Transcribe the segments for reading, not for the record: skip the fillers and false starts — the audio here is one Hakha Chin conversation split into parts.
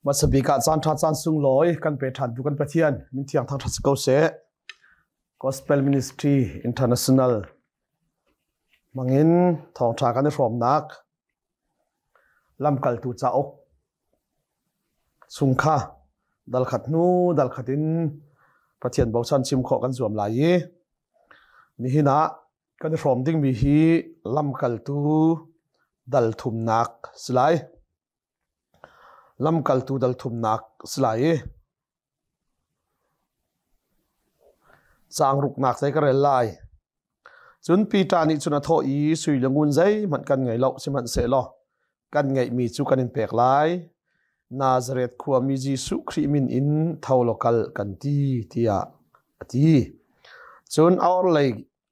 Hmasa bik ah caan ṭha caan sunglawi kan pe ṭhan tu kan Pathian min thiang thangṭhat si ko seh. Gospel Ministry International hmangin thawngṭha kan i hrawmnak lamkaltu cauk chung kha dalkhat hnu dalkhat in Pathian bochan chim khawh kan zuam lai i nihin ah kan i hrawm dingmi hi lamkaltu dal thumnak si lai. Lamkaltu dal thumnak si lai i caang ruknak zei ka rel lai. Cun Peter nih cun a thawh i sui le ngun zeihmanh kan ngei lo, sihmanhsehlaw kan ngeihmi cu kan in pek lai. Nazareth khuami Jesuh Khrih min in tho law kal kan ti tiah a ti. Cun a orhlei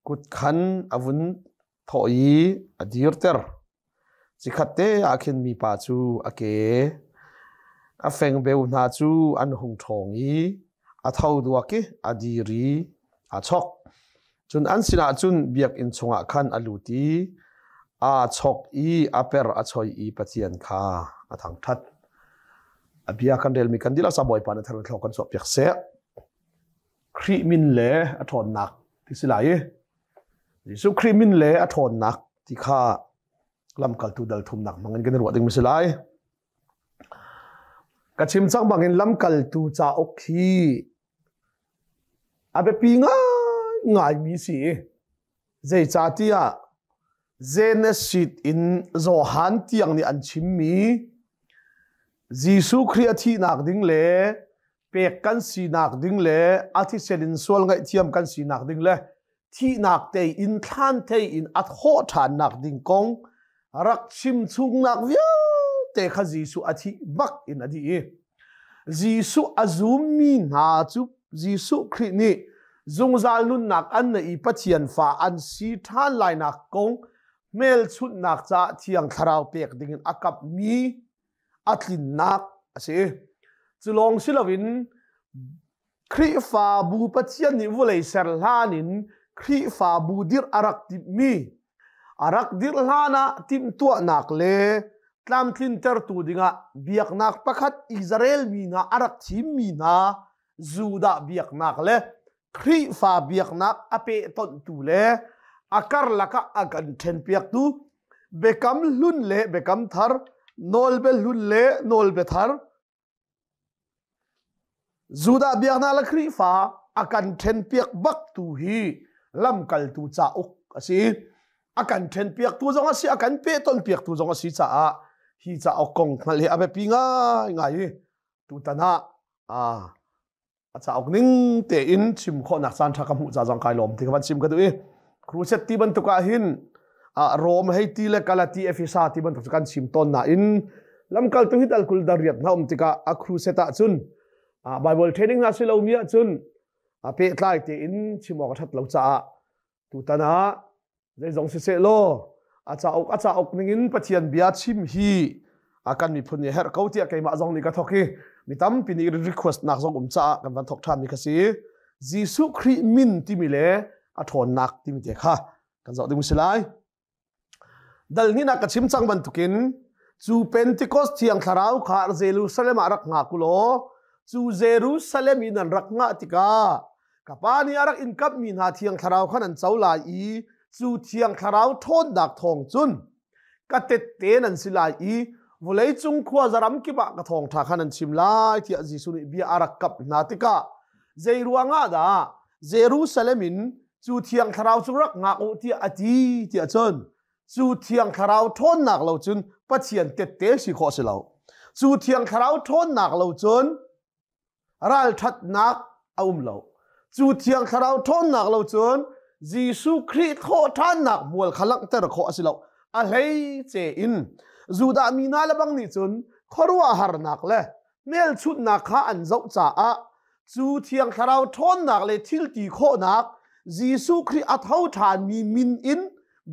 kut khan a vun thawh i a dirter. Cikhatte ah khin mipa cu a ke a fengbeu hna cu an hung ṭhawng i a tho duak i a dir i aa chok. Cun an sinah cun biakinn chungah khan a lut i aa chok i a per a choi i Pathian kha a thangṭhat. A bia kan relmi kan dihlak ca Bawipa nih thar kan chuahpiak seh. Khrih min le a ṭhawnnak ti si lai i Jesuh Khrih min le a ṭhawnnak ti kha lamkaltu dal thumnak hmang in kan i ruah ding si lai. Ka chim cang bangin lamkaltu cauk hi a biapi ngaingaimi si. Zeicahtiah Genesis in Johan tiang nih an chimmi Jesuh Khrih a thihnak ding le pek kan sinak ding le a thisen in sual ngaihthiam kan sinak ding le thihnak tei in thlan thei in a thawh ṭhannak ding kong rak chim chungnak vialte kha Jesuh a thih bak in a dih i Jesuh a zummi hna cu Jesuh Khrih nih zungzal nunnak an nei i Pathian fa an si ṭhan lainak kong hmelchunhnak caah Thiang Thlarau pek dingin a kapmi a tlinnak a si. Cu lawng si loin Khrihfabu Pathian nih vawlei ser hlan in Khrihfabu dirh a rak timhmi a rak dirh hlan ah timhtuahnak le tlamtlintertu dingah biaknak pakhat Israel mi hna a rak thimmi hna Judah biaknak le Khrihfa biaknak a pehtonhtu le a karlak ah a kan ṭhenpiaktu Biakam Hlun le Biakam Thar, Nawlbia Hlun le Nawlbia Thar, Judah biaknak le Khrihfa a kan ṭhenpiak baktu hi lamkaltu cauk a si. A kan ṭhenpiaktu zong a si, a kan pehtonpiaktu zong a si caah hi cauk kong hngalh hi a biapi ngaingai i tutan ah a cauk ning tein chim khawhnak caan ṭha ka hmuh ca zong kai lawm ti ka van chim ka duh i crusade ti bantuk ah hin Rom hei ti le Galati Efesa ti bantuk cu kan chim tawn nain lamkaltu hi dal kul dal riat hna um tikah a crusade ah cun Bible training hna si lomi ah cun pehtlai tein chim awk a ṭhat lo caah tutan ah Zeizong siseh law a cauk a cauk ningin Pathian bia chim hi a kan miphun nih herh ko tiah keimah zong nih ka thok i mi tampi nih request nak zong um caah kan van thok ṭhan mi kha si. Jesuh Khrih min timi le a ṭhawnnak timi te kha kan zoh ding si lai. Dal hnih ka chim cang bantukin cu Pentecost thiang thlarau kha Jerusalem ah rak ngak u law cu Jerusalem in an rak ngah tikah Ka pa nih a rak in kamhmi hna Thiang Thlarau kha nan co lai i cu Thiang Thlarau ṭhawnnak thawng cun ka tette nan si lai i vawleicung khuaza ram kip ah ka thawngṭha kha nan chim lai tiah Jesuh nih bia a rak kamh hna tikah zei ruangah dah Jerusalem in cu Thiang Thlarau cu rak ngak u tiah a ti tiah cun cu Thiang Thlarau ṭhawnnak lo cun Pathian tette si khawh si lo. Cu Thiang Thlarau ṭhawnnak lo cun ralṭhatnak a um lo. Cu Thiang Thlarau ṭhawnnak lo cun Jesuh Khrih thawhṭhannak hmual kha langhter khawh a si lo. A hleice in Judah mi hna le bang nih cun khuaruahharnak le hmelchunhnak kha an zoh caah cu Thiang Thlarau ṭhawnnak le thil ti khawhnak Jesuh Khrih a tho ṭhanmi min in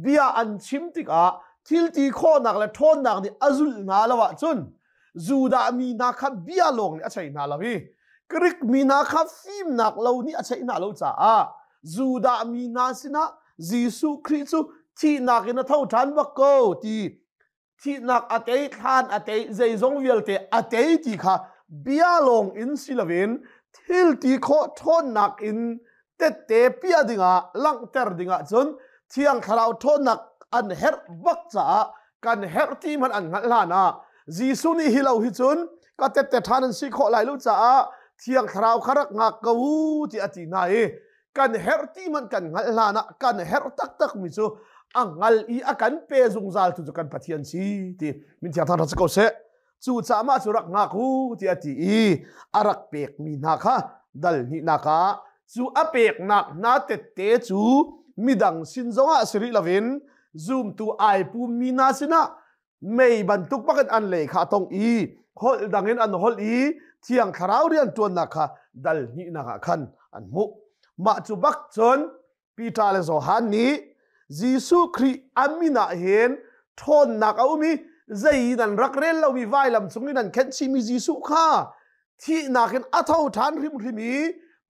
bia an chim tikah thil ti khawhnak le ṭhawnnak nih a zulh hna lo ahcun Judah mi hna kha bia lawng nih a cheih hna lo i Greek mi hna kha fimnak lo nih a cheih hna lo caah Judah mi hna sinah Jesuh Khrih cu thihnak in a tho ṭhan bak ko ti thihnak a tei thlan a tei zeizong vialte a tei ti kha bia lawng in si loin thil ti khawh ṭhawnnak in tette piah dingah langhter dingah cun Thiang Thlarau ṭhawnnak an herh bak caah kan herh ti hmanh an hngalh hlan ah Jesuh nih hi lo hi cun ka tette ṭhan an si khawh lai lo caah Thiang Thlarau kha rak ngak ko u ti a ti hna i kan herh ti hmanh kan hngalh hlan ah kan herh taktak mi cu a hngal i a kan pe zungzal tu cu kan Pathian si ti min thiang thang si ko seh. Cu caah mah cu rak ngak u ti a ti i a rak pekmi hna kha dal hnihnak ah cu a peknak hna tette cu midang sin zongah si rih loin zumtu ai pummi hna sinah mei bantuk bakin an lei kha a tong i holh dangin an holh i Thiang Thlarau rian ṭuannak kha dal hnihnak ah khan an hmuh. Mah cu bak cun Peter le Johan nih Jesuh Khrih a min ah hin ṭhawnnak a um i zei nan rak rel lomi vailam cung i nan khenh chihmi Jesuh kha thihnak in a tho ṭhan hrimhrim i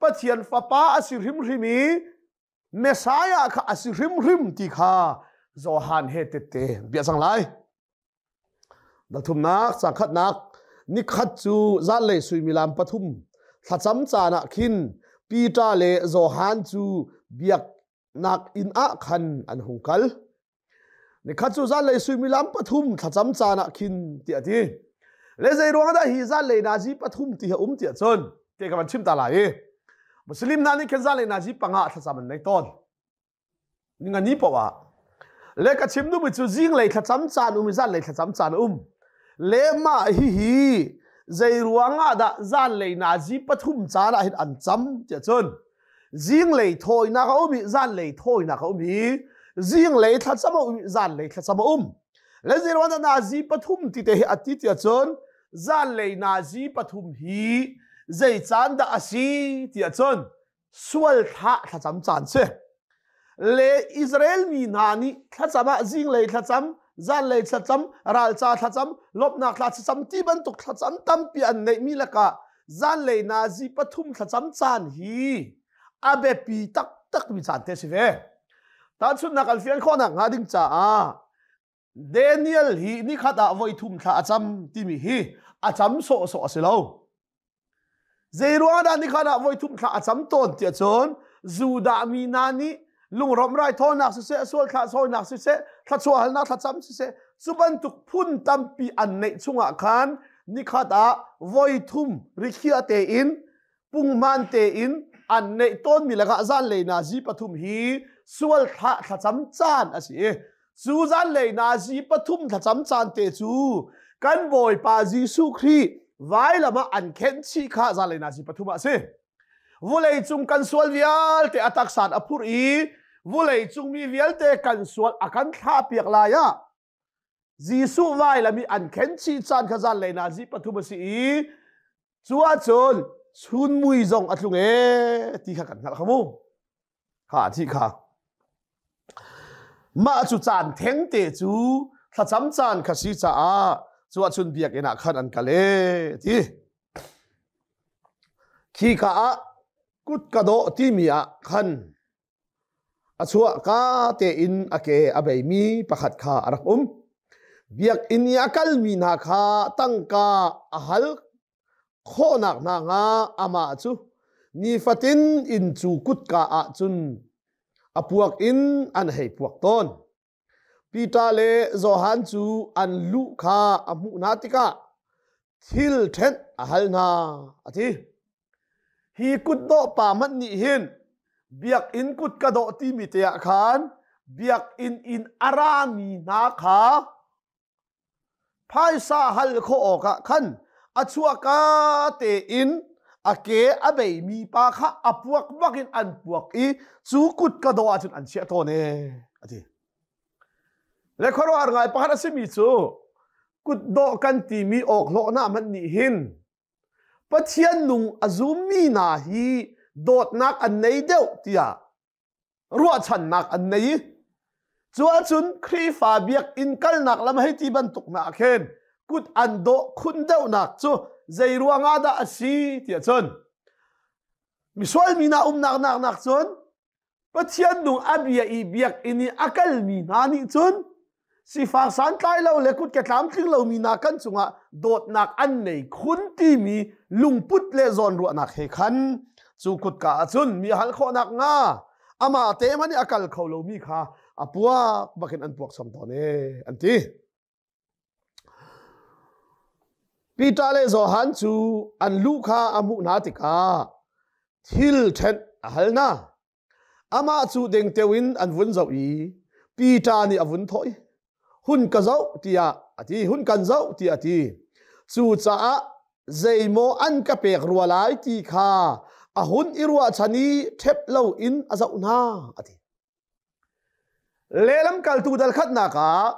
Pathian Fapa a si hrimhrim i Messiah kha a si hrimhrim ti kha Johan he tette bia cang lai. Dathumnak cangkhatnak nikhat cu zanlei suimilam pathum thlacam caan ah khin Peter le Johan cu biaknak inn ah khan an hung kal. Nikhat cu zanlei suimilam pathum thlacam caan ah khin tiah a ti. Le zei ruang dah hi zanlei nazi pathum ti hi um tiah cun te ka van chim ta lai i Muslim hna nih khin zanlei nazi panga thlacam an nei tawn. Ningani paoh ah le ka chim duhmi cu zinglei thlacam caan um i zanlei thlacam caan um. Le mah hihi zei ruangah dah zanlei nazi pathum caan ah hin an cam tiah cun zinglei thawinak a um i zanlei thawinak a um i zinglei thlacam a um i zanlei thlacam a um. Le zei ruangah dah nazi pathum ti te hi a ti tiah cun zanlei nazi pathum hi zei caan dah a si tiah cun sual thlah thlacam caan si. Le Israel mi hna nih thlacam ah zinglei thlacam, zanlei thlacam, ralca thlacam, lawmhnak thla thlacam ti bantuk thlacam tampi an neihmi lakah zanlei nazi pathum thlacam caan hi a biapi taktak mi caan te si ve. Tahchunhnak an fian khawhnak hnga ding caah Daniel hi nikhat ah voi thum thla a cam timi hi a cam sawhsawh a si lo. Zei ruang dah nikhat ah voi thum thla a cam tawn tiah cun Judah mi hna nih lungrawmh raithawinak siseh, sual thlah sawinak siseh, thluachuah halnak thlacam siseh, cu bantuk phun tampi an neih chungah khan nikhat ah voi thum rikhiah tein punghman tein an neih tawnmi lakah zanlei nazi pathum hi sual thlah thlacam caan a si i cu zanlei nazi pathum thlacam caan te cu kan Bawipa Jesuh Khrih vailam ah an khenh chih kha zanlei nazi pathum ah a si. Vulei cung kan sual vialte a taksan a phurh i vulei cung mi vialte kan sual a kan thlah piak lai ah Jesuh vailam i an khen chih caan kha zanlei nazi pathum a si i cu ahcun chun mui zong a tlung e ti kha kan hngalh kha mu kha thi kha mah cu caan theng te cu thlacam caan kha si caah cu ahcun biakinn ah khan an kal e ti khi ka ah kut ka dawh timi ah khan A chuahka tein a ke a beimi pakhat kha a rak um. Biakinn i a kalmi hna kha tangka a hal khawhnak hna hnga amah cu nifatin inn cu kutka ah cun a puak in an hei puak tawn. Peter le Johan cu an luh kha a hmuh hna tikah thil ṭhenh a hal hna, a ti. Hi kutdawh pa hmanh nih hin biakinn kut ka dawh timi te ah khan biakinn in a rami hna kha phaisa hal khawh awkah khan a chuahka tein a ke a beimi pa kha a puak bak in an puak i cu kut ka dawh ahcun an chiah tawn ee a ti. Le khuaruahhar ngai pakhat a simi cu kutdawh kan timi awkhlawhnak hmanh nih hin Pathian nung a zummi hna hi dawtnak an nei deuh tiah ruahchannak an nei i cu ahcun Khrihfa biakinn kalnak lam hei ti bantuk hna ah khin kut an dawh khun deuhnak cu zei ruangah dah a si tiah cun misual mi hna umnak nak nak cun Pathian nung a bia i biakinn i a kalmi hna nih cun Sifak santlai lo le kutke tlamtling lomi hna kan cungah dawtnak an nei khun timi lungput le zawnruahnak he khan cu kutka ahcun mi hal khawhnak nga amah te hmanh i a kal kho lomi kha a puak bakin an puak chom tawn e an ti. Peter le Johan cu an lu kha a hmuh hna tikah thil ṭhenh a hal hna. Amah cu dengteo in an vun zoh i Peter nih a vun thawh i, Hun ka zoh tiah a ti, hun kan zoh tiah a ti. Cucaah zeimaw an ka pek rua lai ti kha a hun i ruahchan i ṭhep loin a zoh hna a ti. Lehlam kaltu dal khatnak ah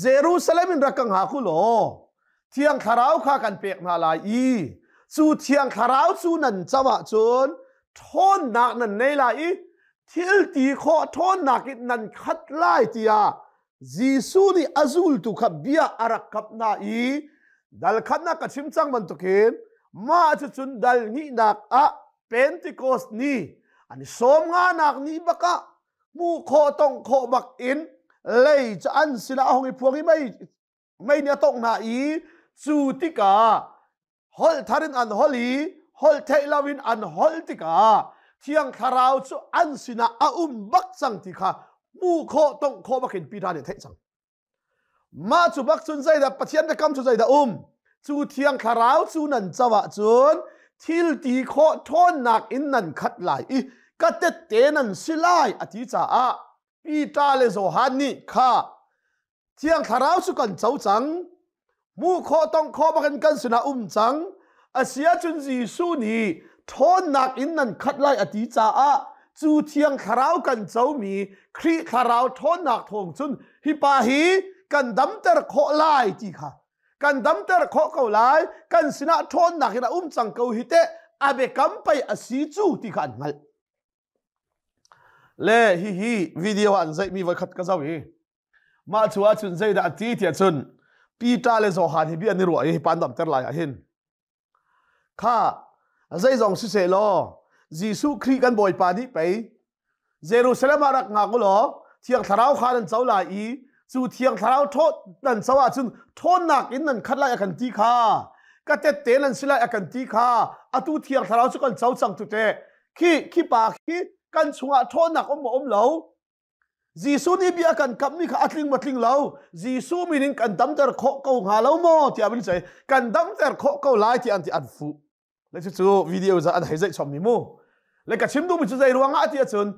Jerusalem in rak ka hngak u law Thiang Thlarau kha kan pek hna lai i cu Thiang Thlarau cu nan co ahcun ṭhawnnak nan nei lai i thil ti khawh ṭhawnnak in nan khat lai tiah Jesuh nih a zultu kha bia a rak kap hna i dal khatnak ka chim cang bantukin mah cucun dal hnihnak ah Pentecost ni an i sawm nganak ni bakah hmuh khawh tongh khawh bak in lei cu an sinah a hung i phuang i mei mei nih a tongh hna i cu tikah holh thar in an holh i holh theih lo in an holh tikah Thiang Thlarau cu an sinah a um bak cang ti kha hmuh khawh tongh khawh bak in Peter nih theih cang. Mah cu bak cun zeidah Pathian biakam cu zeidah um? Cu Thiang Thlarau cu nan co ahcun thil ti khawh ṭhawnnak in nan khat lai i ka tette nan si lai a ti caah Peter le Johan nih kha Thiang Thlarau cu kan co cang. Hmuh khawh tongh khawh bakin kan sinah um cang. Asiahcun Jesuh nih ṭhawnnak in nan khat lai a ti caah cu Thiang Thlarau kan comi Khrih Thlarau ṭhawnnak thawng cun hi pa hi kan damter khawh lai ti kha kan damter khawh ko lai, kan sinah ṭhawnnak in a um cang ko hi teh a biakam pei a si cu ti kha an hngalh. Le hihi video ah an zeihmi voikhat ka zoh i Mah cu ahcun zeidah a ti tiah cun Peter le Johan hi bia an i ruah i hi pa an damter lai ah hin kha zeizong siseh law Jesuh Khrih kan Bawipa nih pei Jerusalem ah rak ngak u law Thiang Thlarau kha nan co lai i cu Thiang Thlarau ṭhaw nan co ahcun ṭhawnnak in nan khat lai a kan ti kha ka tette nan si lai a kan ti kha atu Thiang Thlarau cu kan co cang tu teh khi khi pa khi kan chungah ṭhawnnak um maw um lo? Jesuh nih bia kan kamhmi kha a tling maw tling lo? Jesuh min in kan damter khawh ko hnga lo maw? tiah an cei. Kan damter khawh ko lai tiah an ti an fuh. Le cucu video za an hei zeih chommi mu. Le ka chim duhmi cu zei ruangah ti ahcun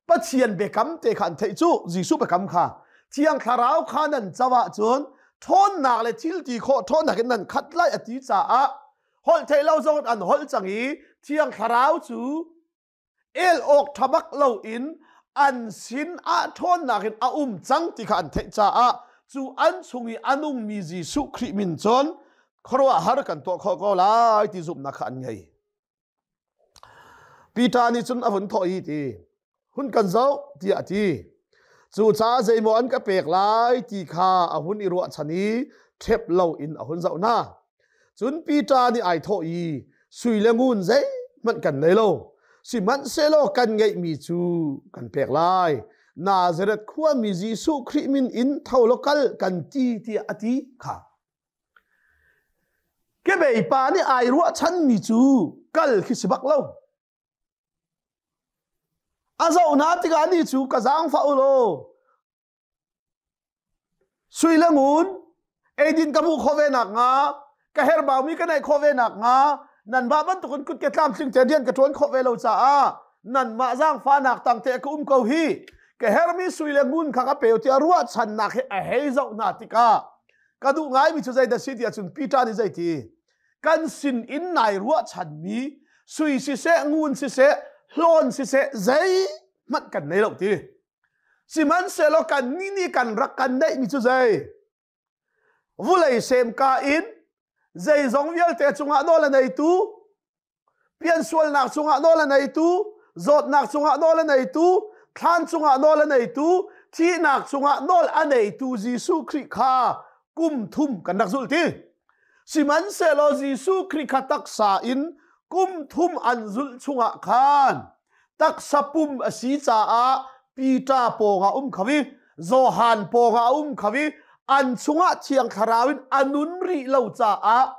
Pathian biakam te kha an theih cu Jesuh biakam kha Thiang Thlarau kha nan co ahcun ṭhawnnak le thil ti khawh ṭhawnnak in nan khat lai a ti caah holh theih lo zong in an holh cang i Thiang Thlarau cu el awk ṭha bak loin an sin ah ṭhawnnak in a um cang ti kha an theih caah cu an chung i a nungmi Jesuh Khrih min cun khuaruahhar kan tuah khawh ko lai ti zumhnak kha an ngei. Peter nih cun a vun thawh i ti hun kan zoh tiah a ti. Cucaah zeimaw an ka pek lai ti kha a hun i ruahchan i ṭhep loin a hun zoh hna. Cun Peter nih ai thawh i sui le ngun zeihmanh kan nei lo. Sihmanhsehlaw kan ngeihmi cu kan pek lai. Nazareth khuami Jesuh Khrih min in tho law kal kan ti tiah a ti kha. Kebei pa nih ai ruahchanmi cu kal khi si bak lo. A zoh hna tikah ni cu ka zaangfah u law Sui le ngun eidin ka hmuh khawh ve nak hnga ka herhbaumi ka neih khawh ve nak hnga nanmah bantukin kutke tlamtling te rian ka ṭuan khawh ve lo caah nanmah zaangfahnak tang te ka um ko hi ka hermi sui le ngun kha ka peu tiah ruahchannak he a hei zoh hna tikah ka duh ngaimi cu zeidah si ti ahcun Peter nih zeiti kan sin in nai ruahchanmi sui siseh ngun siseh hlawn siseh zeihmanh kan nei lo ti. Sihmanhsehlaw kannih nih kan rak kan neihmi cu zei? Vulei semka in zeizong vialte cungah nawl a neitu, piansualnak cungah nawl a neitu, zawtnak cungah nawl a neitu, thlan cungah nawl a neitu, thihnak cungah nawl a neitu Jesuh Khrih kha kum thum kan rak zulh ti. Sihmanhsehlaw Jesuh Khrih kha taksa in kum thum an zulh chungah khan taksa pum a si caah Peter pawngah um kho i Johan pawngah a um kho i. An chungah Thiang Thlarau in a nun rih lo caah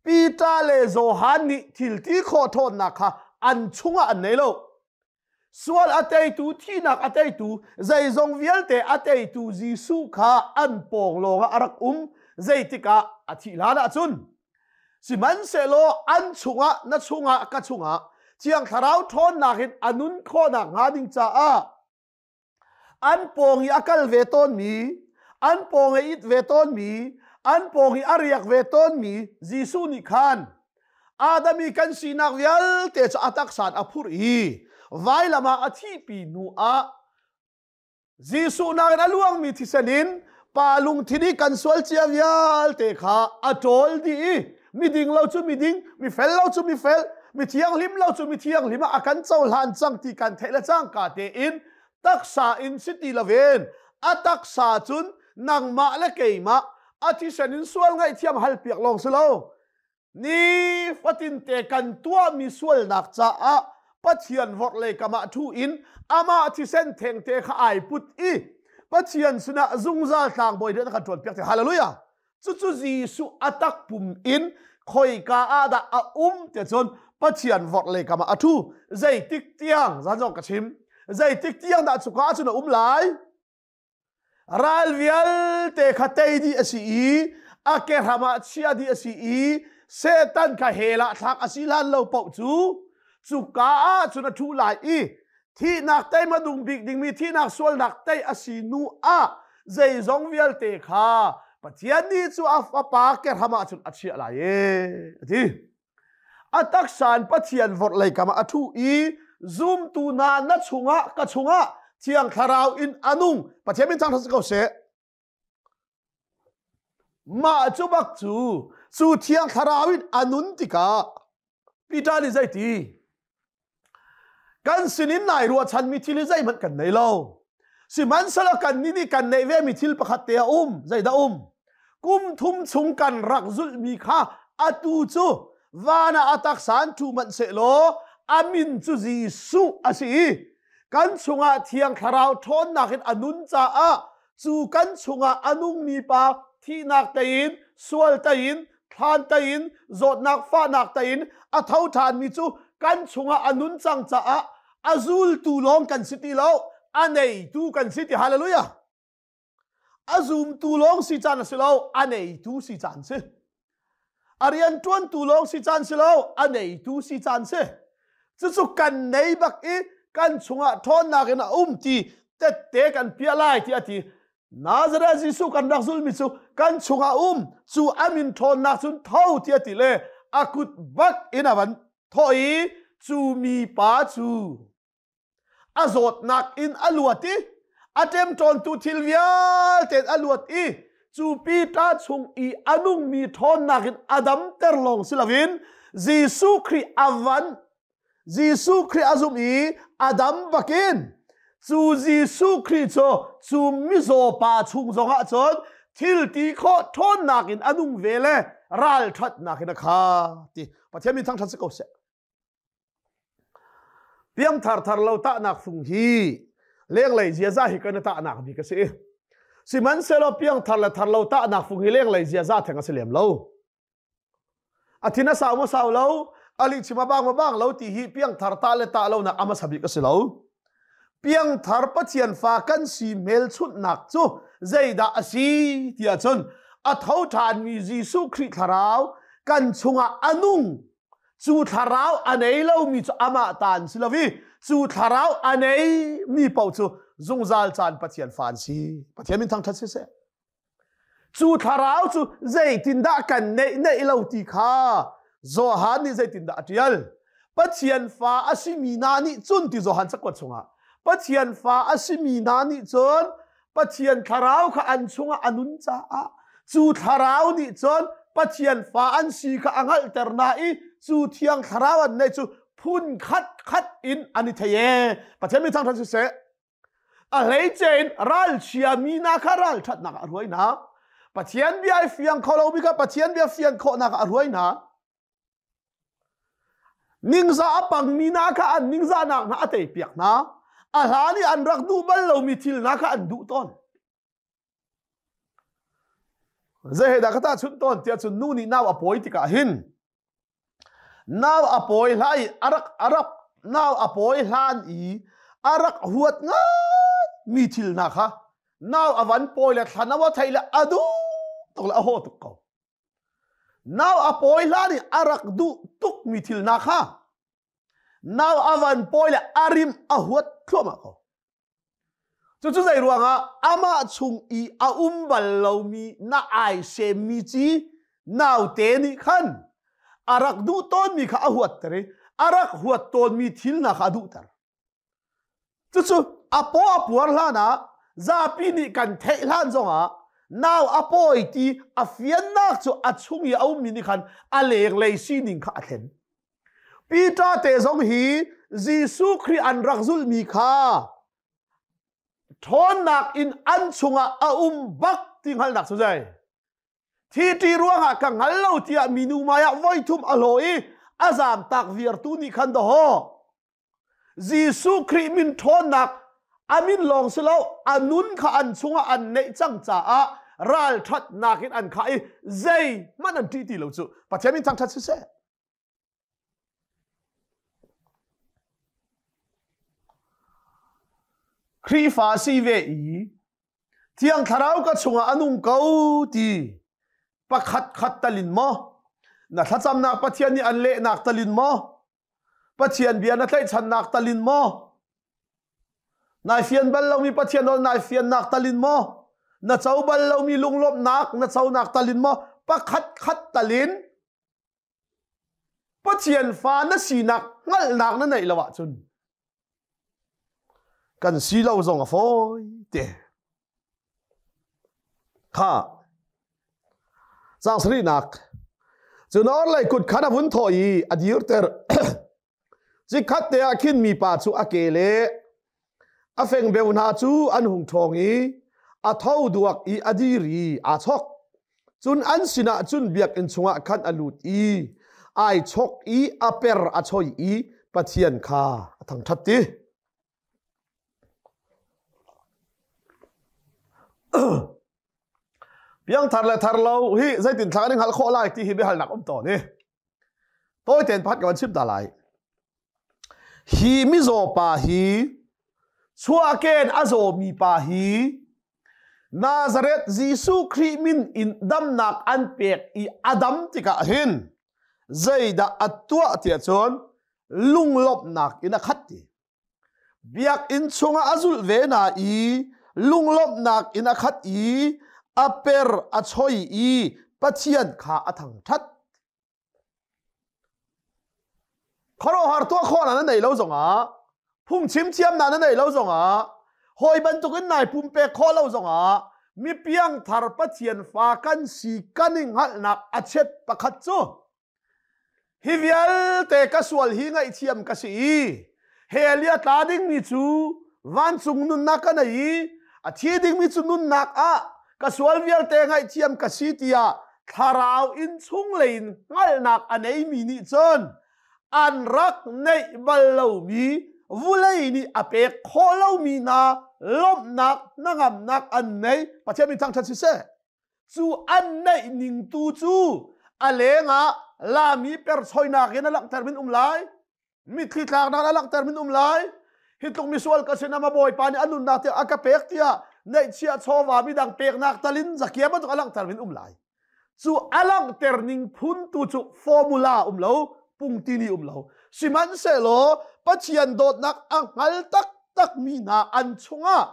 Peter le Johan nih thil ti khawh ṭhawnnak kha an chungah an nei lo. Sual a teitu, thihnak a teitu, zeizong vialte a teitu Jesuh kha an pawng lawngah a rak um. Zeitik ah a thih hlan ahcun. Sihmanhsehlaw an chungah, na chungah, ka chungah Thiang Thlarau ṭhawnnak in a nun khawhnak hnga ding caah an pawng i a kal ve tawnmi, an pawng i it ve tawnmi, an pawng i a riak ve tawnmi Jesuh nih khan Adam i kan sinak vialte cu a taksa in a phurh i vailam ah a thihpi hnu ah Jesuh nakin a luangmi thisen in pa lungthin i kan sual cia vialte kha a ṭawl dih i miding lo cu miding, mifel lo cu mifel, mi thianghlim lo cu mi thianghlim ah a kan cohlan cang ti kan theih le cangka tein taksa in si ti loin a taksa cun nangmah le keimah a thisen in sual ngaihthiam halpiak lawng si lo Ni fatinte kan tuahmi sualnak caah Pathian vorhlei kam ah ṭhu in amah thisen thengte kha ai put i Pathian sinah zungzal tlangbawi rian a kan ṭuanpiak ti. Hallelujah! Cucu Jesuh a takpum in khoika ah dah a um tiah cun Pathian vorhlei kam ah a ṭhu. Zeitik tiang, zan zong ka chim, zeitik tiang dah cuka ah cun a um lai? Ral vialte kha tei dih a si i a kehram ah chia dih a si i Satan kha hell ah thlak a si hlan lo paoh cu cuka ah cun a ṭhu lai i thihnak tei hmadung bik dingmi thihnak sualnak tei a si hnu ah zeizong vialte kha Pathian nih cu a fapa kehram ah cun a chiah lai e a ti. A taksa in Pathian vorhlei kam ah a ṭhu i zumtu hna na chungah ka chungah Thiang Thlarau in a nung. Pathian min thangṭhat si ko seh. Mah cu bak cu cu Thiang Thlarau in a nun tikah Peter nih zeiti? Kan sinin nai ruahchanmi thil hi zeihmanh kan nei lo. Sihmanhsehlaw kannih nih kan neih vemi thil pakhat te a um. Zeidah um? Kum thum chung kan rak zulhmi kha atu cu van ah a taksa in ṭhu hmanh sehlaw a min cu Jesuh a si i kan chungah Thiang Thlarau ṭhawnnak in a nun caah cu kan chungah a nungmi pa thihnak tei in sual tei in thlan tei in zawtnak fahnak tei in a tho ṭhanmi cu kan chungah a nun cang caah a zultu lawng kan si ti lo a neitu kan si ti hallelujah a zumtu lawng si caan a si lo a neitu si caan si a rian ṭuantu lawng si caan si lo a neitu si caan si cucu kan nei bak i kan chungah ṭhawnnak in a um ti tette kan piah lai ti a ti Nazareth Jesuh kan rak zulmi cu kan chungah um cu a min ṭhawnnak cun tho ti a ti le a kut bak in a van thawh i cu mi pa cu a zawtnak in a luat i a ṭemṭawntu thil vialte in a luat i cu Peter chung i a nungmi ṭhawnnak in a damter lawng si loin Jesuh Khrih a van Jesuh Khrih a zumh i a dam bakin cu Jesuh Khrih cu cu mizaw pa chung zongah cun thil ti khawh ṭhawnnak in a nung ve le ralṭhatnak in a kha ti Pathian min thangṭhat si ko seh. Piangthar thar lo tahnak fung hi lenglei ziaza hi kan i tahnak bik a si. Sihmanhsehlaw piangthar le thar lo tahnak fung hi lenglei ziaza theng a si lem lo. A thin a sau maw sau lo, a lihchim a bang maw bang lo ti hi piangthar tah le tah lonak a hmasa bik a si lo. Piangthar Pathian fa kan si hmelchunhnak cu zeidah a si ti ahcun a tho ṭhanmi Jesuh Khrih thlarau kan chungah a nung. Cu thlarau a nei lomi cu amah ta an si lo i cu thlarau a neimi paoh cu zungzal caan Pathian fa an si. Pathian min thangṭhat siseh. Cu thlarau cu zeitindah kan neih neih lo ti kha Johan nih zeitindah a ṭial? Pathian fa a simi hna nih cun ti Johan cakuat chungah Pathian fa a simi hna nih cun Pathian thlarau kha an chungah a nun caah cu thlarau nih cun Pathian fa an si kha a hngalhter hna i cu thiang thlarau an neih cu phun khat khat in an i thei ee. Pathian min thangṭhat siseh. A hleice in ralchia mi hna kha ralṭhatnak ah a hruai hna. Pathian bia i fiang kho lomi kha Pathian bia fian khawhnak ah a hruai hna. Ningzah a pangmi hna kha an ningzahnak hna a teipiak hna. A hlan i an rak duh bal lomi thil hna kha an duh tawn. Zei he dah ka tahchunh tawn tiah cun nu nih nau a pawi tikah hin nau a pawi hlai a rak a rak nau a pawi hlan i a rak huat ngai mi thil hna kha nau a van pawi le thla nau a theih le a duh tuk le a haw tuk ko. Nau a pawi hlan i a rak duh tuk mi thil hna kha nau a van pawi le a rim a huat thluahmah ko. Cucu zei ruangah amah chung i a um bal lomi na ai semmi ci naute nih khan a rak duh tawnmi kha a huatter i a rak huat tawnmi thil hna kha a duhter. Cucu a paw a puar hlan ah zapi nih kan theih hlan zongah nau a pawi ti a fiannak cu a chung i a ummi nih khan a lenglei sining kha a thlen. Peter te zong hi Jesuh Khrih an rak zulhmi kha ṭhawnnak in an chungah a um bak ti hngalhnak cu zei? Thi ṭi ruangah ka hngal lo tiah minu maiah voithum a hlaw i a zamtak viartu nih khan dawhaw Jesuh Khrih min ṭhawnnak a min lawng si lo a nun kha an chungah an neih cang caah ralṭhatnak in an khah i zeihmanh an ṭih ti lo cu Pathian min thangṭhat siseh. Khrihfa si ve i Thiang Thlarau ka chungah a nung ko ti pakhat khat talin maw na thlacamnak Pathian nih an lehnak talin maw Pathian bia na tlaihchannak talin maw nai fian bal lomi Pathian nawl nai fiannak talin maw na co bal lomi lunglawmhnak na conak talin maw pakhat khat talin Pathian fa na sinak hngalhnak na neih lo ahcun kan si lo zong a fawi te. Kha cang sarihnak cun orlei kut khan a vun thawh i a dirter. Chikkhat te ah khin mipa cu a ke le a fengbeu hna cu an hung ṭhawng i a tho duak i a dir i aa chok. Cun an sinah cun biakinn chungah khan a lut i ai chok i a per a choi i Pathian kha a thangṭhat ti. Piangthar le thar lo hi zeitin thla kan i hngalh khawh lai ti hi biahalnak um tawn i Tawi tein pakhat ka van chim ta lai. Hi mizaw pa hi chuahken a zawmi pa hi Nazareth Jesuh Khrih min in damnak an pek i a dam tikah hin zeidah a tuah tiah cun lunglawmhnak in a khat ti. Biakinn chungah a zulh ve na i lunglawmhnak in a khat i a per a choi i Pathian kha a thangṭhat. Khuaruahhar tuah khawh na nei lo zongah phungchim thiam na nei lo zongah hawi bantukin nai pumpek khawh lo zongah mi piangthar Pathian fa kan si kan i hngalhnak a chet pakhat cu hi vialte ka sual hi ngaihthiam ka si i hell i a tla dingmi cu vancung nunnak ka nei i a thi dingmi cu nunnak ah ka sual vialte ngaihthiam ka si tiah thlarau in chunglei in hngalhnak a neimi nih cun an rak neih bal lomi vulei nih a pek khawh lomi hna lawmhnak hnangamnak an nei. Pathian min thangṭhat siseh. Cu an neih ning tu cu a lengah lami perchoinak in a langhter min um lai, mitthli tlaknak a langhter min um lai. Hi tluk misual ka sin ama bawipa nih a nunnak tiang a ka pek tiah neihchiah chawva midang peknak talin zakia bantuk a langhter min um lai. Cu a langhter ning phun tu cu formula um lo, pungtini um lo. Sihmanhsehlaw Pathian dawtnak a hngal taktak mi hna an chungah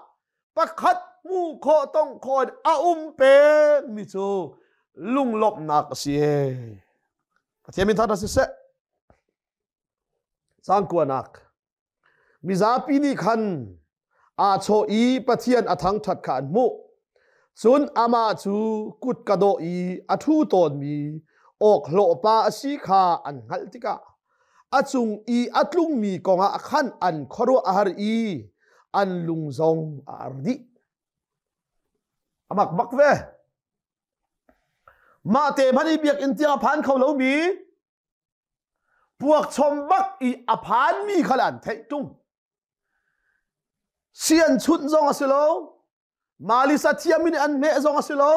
pakhat hmuh khawh tongh khawh in a um pengmi cu lunglawmhnak a si. Pathian min thangṭhat siseh. Caang kuanak. Mizapi nih khan aa chawh i Pathian a thangṭhat kha an hmuh. Cun amah cu kut ka dawh i a ṭhu tawnmi awkhlawhpa a si kha an hngalh tikah a cung i a tlungmi kongah khan an khuaruah a har i an lung zong a ar dih. A mak bak ve. Mah te hmanh i biakinn tiang a phan kho lomi puakchom bak i a phanmi kha an theih tung. Sian chunh zong a si lo, Malisa thiam in an hmeh zong a si lo.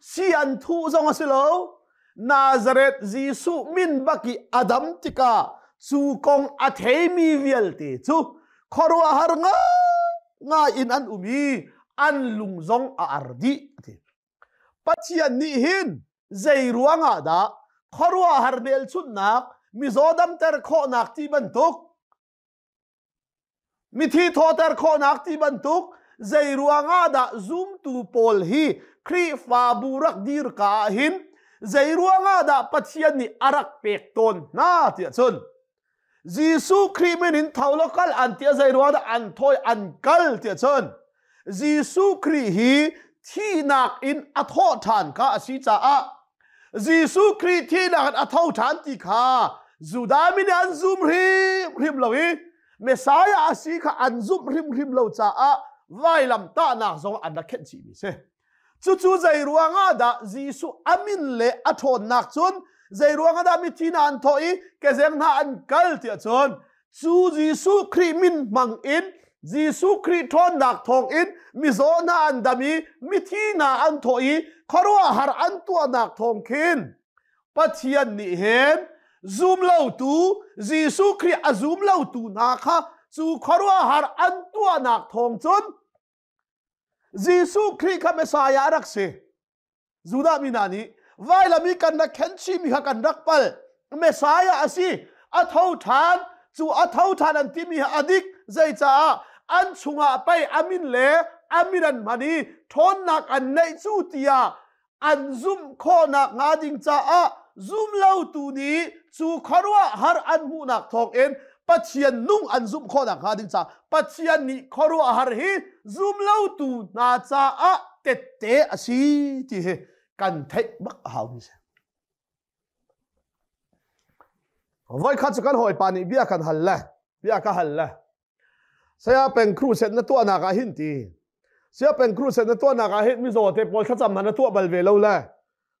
Si an thuh zong a si lo. Nazareth Jesuh min bak i a dam tikah cu kong a theimi vialte cu khuaruahhar ngai in an um i an lung zong a ar dih a ti. Pathian nih hin zei ruangah dah khuaruahhar hmelchunhnak mizaw damter khawhnak ti bantuk mithi thawter khawhnak ti bantuk zei ruangah dah zumtu pawl hi Khrihfabu rak dir ka ah hin zei ruangah dah Pathian nih a rak pek tawn hna tiah cun Jesuh Khrih min in tho law kal an ti zei ruangah dah an thawi an kal tiah cun Jesuh Khrih hi thihnak in a thawh ṭhan kha a si caah Jesuh Khrih thihnak in a tho ṭhan ti kha Judah mi nih an zum hrimhrim lo i Messiah a si kha an zumh hrimhrim lo caah vailam tahnak zong an rak khenh chihmi si. Cucu zei ruangah dah Jesuh a min le a ṭhawnnak cun zei ruangah dah mithi hna an thawh i kezeng hna an kal tiah cun cu Jesuh Khrih min hmang in Jesuh Khrih ṭhawnnak thawng in mizaw hna an dam i mithi hna an thawh i khuaruahhar an tuahnak thawng khin Pathian nih hin zum lotu Jesuh Khrih a zum lotu hna kha cu khuaruahhar an tuahnak thawng cun Jesuh Khrih kha Messiah a rak si. Judah mi hna nih vailam i kan rak khenchihmi kha kan rak pal. Messiah a si. A tho ṭhan. Cu a tho ṭhan an timi hi a dik. Zeicaah an chungah pei a min le a min an hman i ṭhawnnak an neih cu tiah an zumh khawhnak hnga ding caah zumlotu nih cu khuaruahhar an hmuhnak thawngin Pathian nung an zumh khawhnak hnga ding caah Pathian nih khuaruahhar hi zumlotu hna caah tette a si ti hi kan theih bak a hau mi si. Voikhat cu kan hawipa nih bia kan hal le bia ka hal le Saya peng crusade na tuahnak ah hin ti Saya peng crusade na tuahnak ah hin mizaw te pawl thlacam hna na tuah bal ve lo le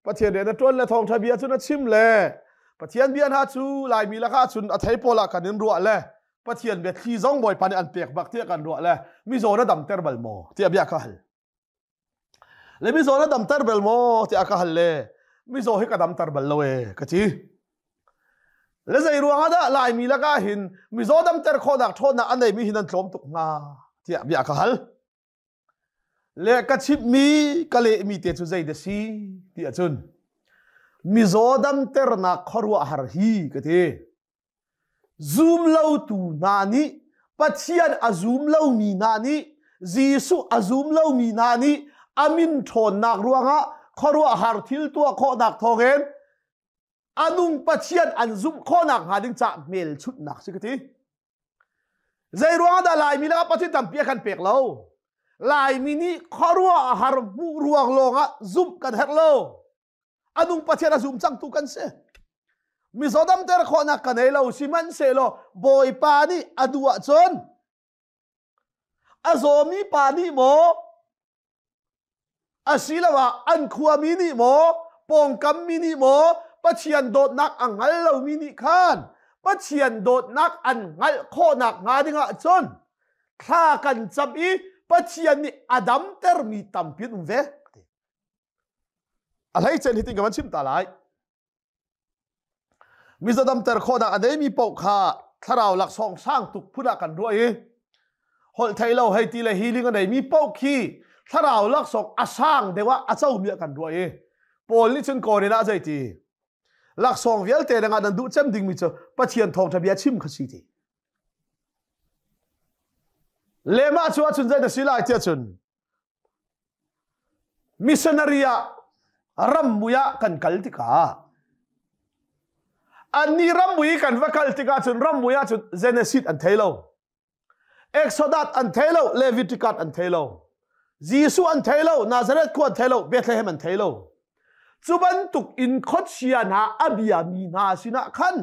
Pathian rian na ṭuan le thawngṭha bia cu na chim le Pathian bia hna cu Laimi lakah cun a thei pawl ah kan in ruah le Pathian bia thli zong Bawipa nih an pek bak tiah kan ruah le mizaw na damter bal maw tiah bia ka hal. Le mizaw na damter bal maw tiah ka hal le mizaw hi ka damter bal lo e ka ti. Le zei ruangah dah Laimi lakah hin mizaw damter khawhnak ṭhawnnak a neimi hin an tlawm tuk hnga tiah bia ka hal. Le ka chimhmi ka lehmi te cu zei dah si ti ahcun mizaw damternak khuaruahhar hi ka ti. Zum lotu hna nih Pathian a zum lomi hna nih Jesuh a zum lomi hna nih a min ṭhawnnak ruangah khuaruahhar thil tuah khawhnak thawngin a nung Pathian an zumh khawhnak hnga ding caah hmelchunhnak si ka ti. Zei ruang dah Laimi lakah Pathian tampi a kan pek lo? Laimi nih khuaruah har hmuh ruang lawngah zumh kan herh lo. A nung Pathian a zum cangtu kan si. Mizaw damter khawhnak ka nei lo sihmanhsehlaw Bawipa nih a duh ahcun a zawmi pa nih maw asiloah an khuami nih maw pawngkammi nih maw Pathian dawtnak a hngal lomi nih khan Pathian dawtnak an hngalh khawhnak hnga dingah cun thla kan cam i Pathian nih a damtermi tampi an um ve. A hleicen hitin ka van chim ta lai. Mizaw damter khawhnak a neimi paoh kha thlarau laksawng sang tuk phun ah kan ruah i holh thei lo hei ti le healing a neimi paoh khi thlarau laksawng a sang deuh ah a comi ah kan ruah i Paul nih cun Korin ah zei ti laksawng vialte dangah nan duh cem dingmi cu Pathian thawngṭha bia chim kha si ti lema cu ahcun zei na si lai tiah cun Missionary ah rammui ah kan kal tikah annih rammui kan va kal tikah cun rammui ah cun Genesis an thei lo Exodus an thei lo Leviticus an thei lo Jesuh an thei lo Nazareth khua an thei lo Bethlehem an thei lo cu bantuk in khuachia hna a biami hna sinah khan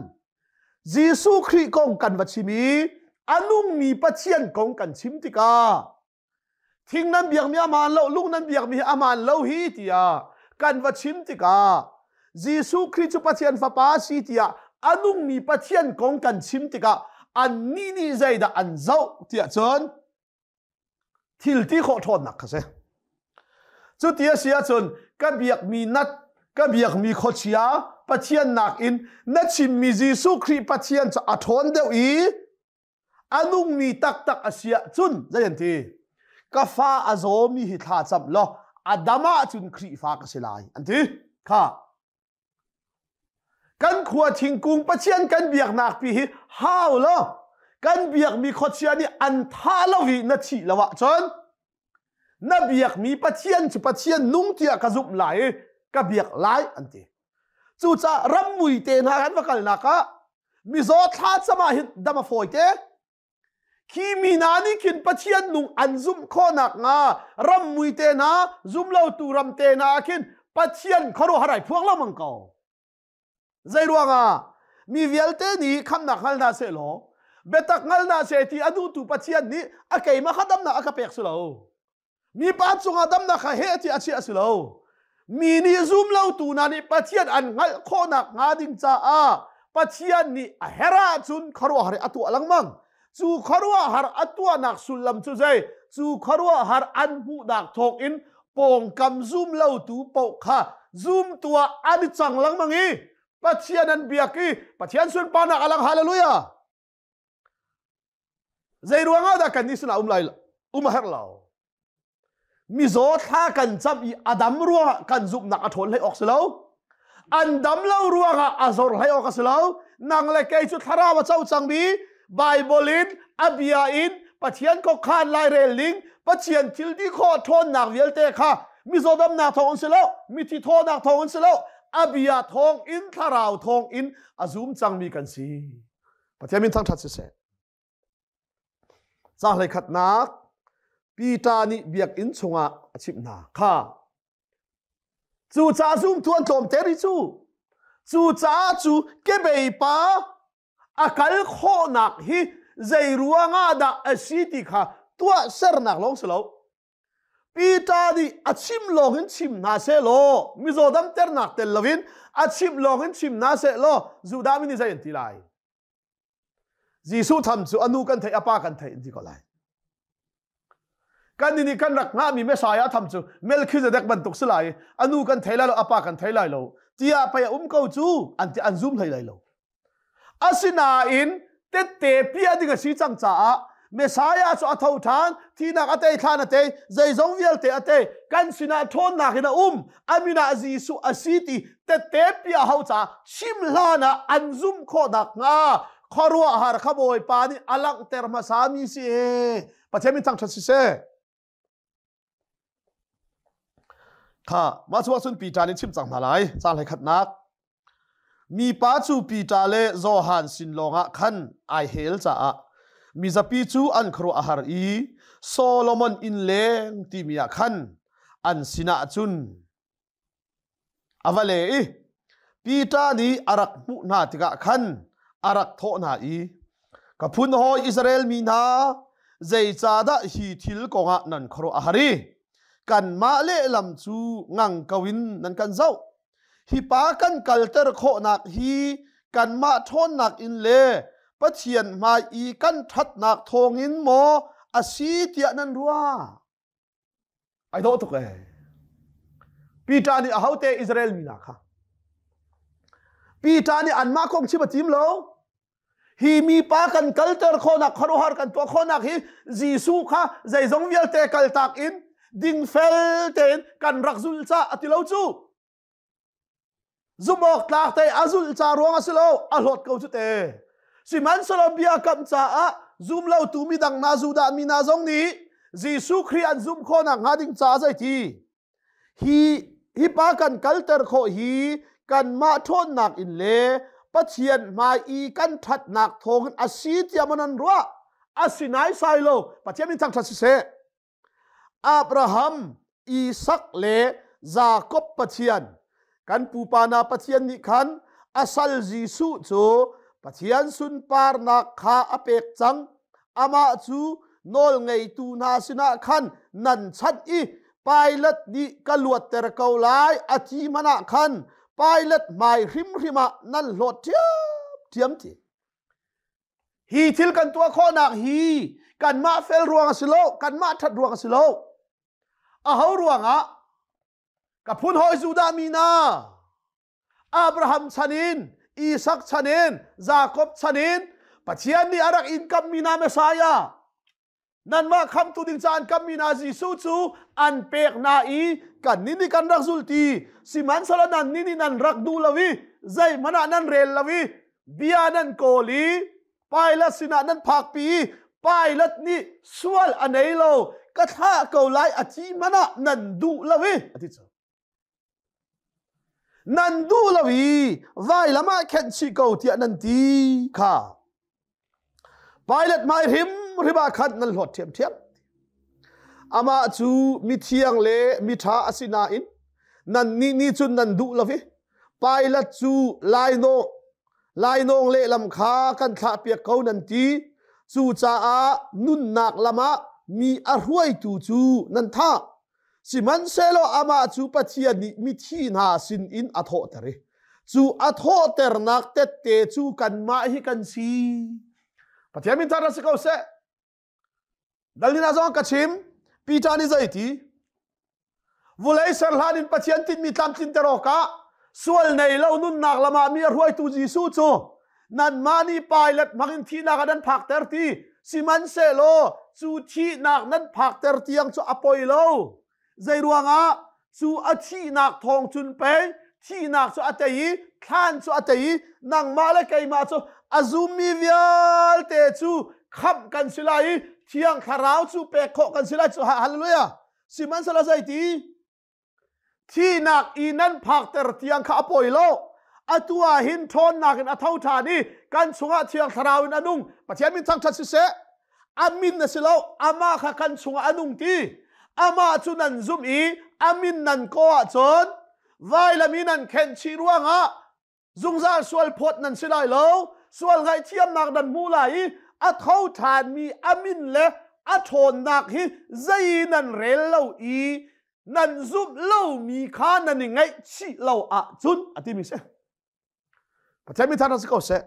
Jesuh Khrih kong kan va chim i a nungmi Pathian kong kan chim tikah Thing nan biakmi a maan lo, lung nan biakmi hi a maan lo hi tiah kan va chim tikah Jesuh Khrih cu Pathian Fapa a si tiah a nungmi Pathian kong kan chim tikah annih nih zeidah an zoh tiah cun thil ti khawh ṭhawnnak kha si. Cuti a si ahcun Ka biakmi nat, ka biakmi khuachia Pathian nakin na chimmi Jesuh Khrih Pathian cu a ṭhawn deuh i a nungmi taktak a si ahcun zei an ti? Ka fa a zawmi hi thla cam law a dam ahcun Khrihfa ka si lai an ti. Kha kan khua thingkung Pathian kan biaknak pi hi hau law kan biakmi khuachia nih an thah lo i na thih lo ahcun na biakmi Pathian cu Pathian nung tiah ka zumh lai i ka biak lai an ti. Cucaah rammui te hna kan va kalnak ah mizaw thla cam ah hin dam a fawi te. Khi mi hna nih khin Pathian nung an zumh khawhnak hnga rammui te hna zumlotu ram te hna ah khin Pathian khuaruahhar ai phuang lengmang ko. Zei ruangah mi vialte nih khamnak hngal hna seh law biatak hngal hna seh ti a duhtu Pathian nih a keimah kha damnak a ka pek si lo. Mipa cungah damnak kha heh ti a chiah si lo. Mi nih zum lotu hna nih Pathian an hngalh khawhnak hnga ding caah Pathian nih a herh ahcun khuaruahhar a tuah lengmang. Cu khuaruahhar a tuahnak sullam cu zei? Cu khuaruahhar an hmuhnak thawngin pawngkam zum lotu paoh kha zumtu ah an i cang lengmang i Pathian an biak i Pathian sunparnak a lang. Hallelujah! Zei ruangah dah kan nih sinah um lai um a herh lo? Mizaw thla kan cam i a dam ruangah kan zumhnak a ṭhawn hlei awk si lo. An dam lo ruangah a zor hlei awk a si lo. Nang le kei cu thlarau a co cangmi Bible in a bia in Pathian khuakhan lairel ning Pathian thil ti khawh ṭhawnnak vialte kha mizaw damnak thawng in si lo, mithi thawnak thawng in si lo, a bia thawng in thlarau thawng in a zum cangmi kan si. Pathian min thangṭhat siseh. Ca hlei khatnak Peter nih biakinn chungah a chimh hna kha. Cucaah zumtu an tlawmte rih cu. Cucaah cu kebei pa a kal khawhnak hi zei ruangah dah a si ti kha tuahsernak lawng si lo. Peter nih a chim lawng in chim hna seh law mizaw damternak tel loin a chim lawng in chim hna seh law Judah mi nih zei an ti lai? Jesuh tham cu a nu kan theih a pa kan theih an ti ko lai. Kan nih kan rak hngahmi Messiah tham cu Melchizedek bantuk si lai a nu kan thei lai lo a pa kan thei lai lo tiah pei a um ko cu an ti an zum hlei lai lo. Asinain tette piah ding a si cang caah Messiah cu a tho ṭhan, thihnak a tei, thlan a tei, zeizong vialte a tei, kan sinah ṭhawnnak in a um, a min ah Jesuh a si ti tette piah hau caah chim hlan ah an zumh khawh nakhnga khuaruahhar kha Bawipa nih a langhter hmasami si. Pathian min thangṭhat siseh. Kha mah cu ahcun Peter nih chim cang hna lai. Caang hlei khatnak. Mipa cu Peter le Johan sin lawngah khan ai hel caah mizapi cu an khuaruah a har i Solomon inn leng timi ah khan an sinah cun A va le i Peter nih a rak hmuh hna tikah khan a rak thawh hna i, Ka phun hawi Israel mi hna, zeicahdah hi thil kongah nan khuaruah a har i kanmah lehlam cu ngang ko in nan kan zoh? Hi pa kan kalter khawhnak hi kanmah ṭhawnnak in le Pathian hmai i kan ṭhatnak thawngin maw a si tiah nan ruah? Ai dawh tuk ee. Peter nih ahote Israel mi hna kha. Peter nih anmah kong chim a tim lo. Hi mi pa kan kalter khawhnak khuaruahhar kan tuah khawhnak hi Jesuh kha zeizong vialte kaltak in dingfel tein kan rak zul ca a ti lo cu. Zumh tlak te a zulh ca ruang a si lo, a hlawt ko cu te. Sihmanhsehlaw biakam caah zum lotu midang hna Judah mi hna zong nih Jesuh Khrih an zumh khawhnak hnga ding caah zeiti hi hi pa kan kalter khawh hi kanmah ṭhawnnak in le Pathian hmai i kan ṭhatnak thawngin a si tiah maw nan ruah? A si naisai lo. Pathian min thangṭhat siseh. Abraham, Isak le Jakob Pathian kan pupa hna Pathian nih khan a sal Jesuh cu Pathian sunparnak kha a pek cang. Amah cu nawlngeitu hna sinah khan nan chanh i Pilat nih ka luatter ko lai a ti hmanh ah khan Pilat hmai hrimhrim ah nan hlawt ṭhiamṭhiam ti. Hi thil kan tuah khawhnak hi kanmah fel ruang a si lo, kanmah ṭhat ruang a si lo. Aho ruangah? Ka phun hawi Judah mi hna, Abraham chan in, Isak chan in, Jakob chan in, Pathian nih a rak in kammi hna Messiah, nanmah khamtu ding ca an kammi hna Jesuh cu an pek hna i kannih nih kan rak zul ti. Sihmanhsehlaw nannih nih nan rak duh lo i zeihmanh ah nan rel lo i bia nan kawl i Pilate sinah nan phakpi i Pilate nih sual a nei lo ka thlah ko lai a ti hmanh ah nan duh lo i a ti cu. Nan duh lo i vailam ah khenh chih ko tiah nan ti kha. Pilate hmai hrimhrim ah khan nan hlawt ṭhiamṭhiam. Amah cu mithiang le miṭha a si nain nannih nih cun nan duh lo i Pilate cu lainawng lainawng lehlam kha kan thlahpiak ko nan ti. Cucaah nunnak lam ah mi a hruaitu cu nan thah. Sihmanhsehlaw amah cu Pathian nih mithi hna sinin a thawhter i cu a thawhternak tette cu kanmah hi kan si. Pathian min thar si ko seh. Dalina zong ka chim. Peter nih zei ti? Vulei ser hlan in Pathian tinhmi tlamtlinter awkah sual nei lo nunnak lam ah mi a hruaitu Jesuh cu nanmah nih Pilate hmangin thihnak ah nan phakter ti. Sihmanhsehlaw cu thihnak nan phakter tiang cu a poi lo. Zei ruangah cu a thihnak thawng cun pei thihnak cu a tei i thlan cu a tei i nangmah le keimah cu a zummi vialte cu khamh kan si lai i Thiang Thlarau cu pek khawh kan si lai cu. Hallelujah! Sihmanhsehlaw zeiti? Thihnak i nan phakter tiang kha a pawi lo. Atu ah hin ṭhawnnak in a tho ṭhan i kan chungah Thiang Thlarau in a nung. Pathian min thangṭhat siseh. A min a si lo, amah kha kan chungah a nung ti. Amah cu nan zumh i a min nan kaw ahcun vailam i nan khenh chih ruangah zungzal sual phawt nan si lai lo sual ngaihthiamnak nan hmu lai i a tho ṭhanmi a min le a ṭhawnnak hi zei nan rel lo i nan zumh lomi kha nan i ngaihchih lo ahcun a timi si Pathian mi thar si ko seh